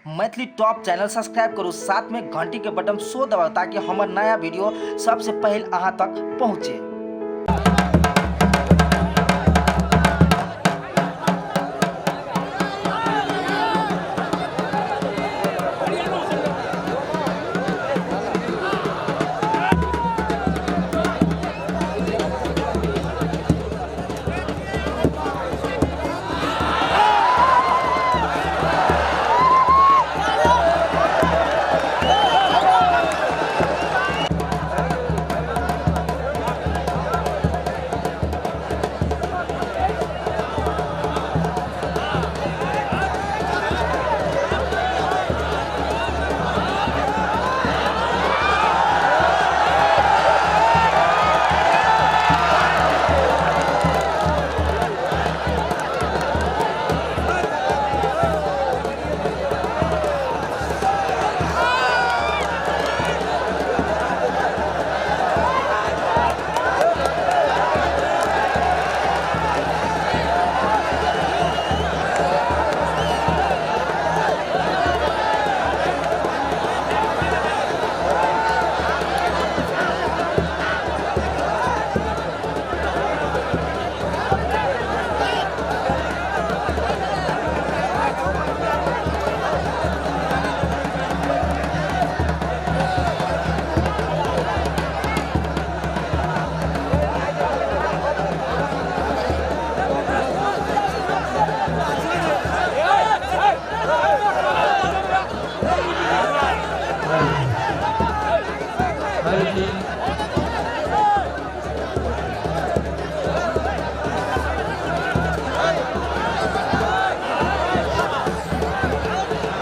Maithili top channel subscribe करू, साथ में घंटी के बटन सो दबाउ ताकि हमर नया वीडियो सबसे पहले अहाँ तक पहुँचे।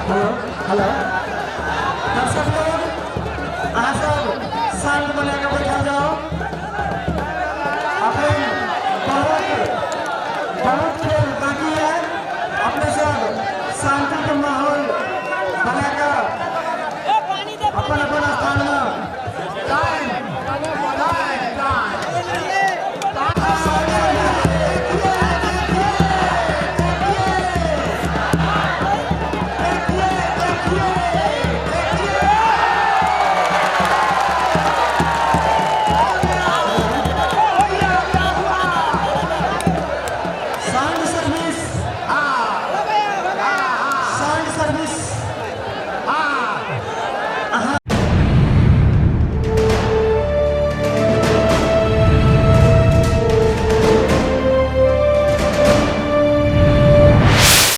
हेलो हेलो दर्शक लोग, अहाँ सब शांत बना के बैठल जाओ। अपने बहुत बहुत खेल बाकी है, अपने सब शांति के माहौल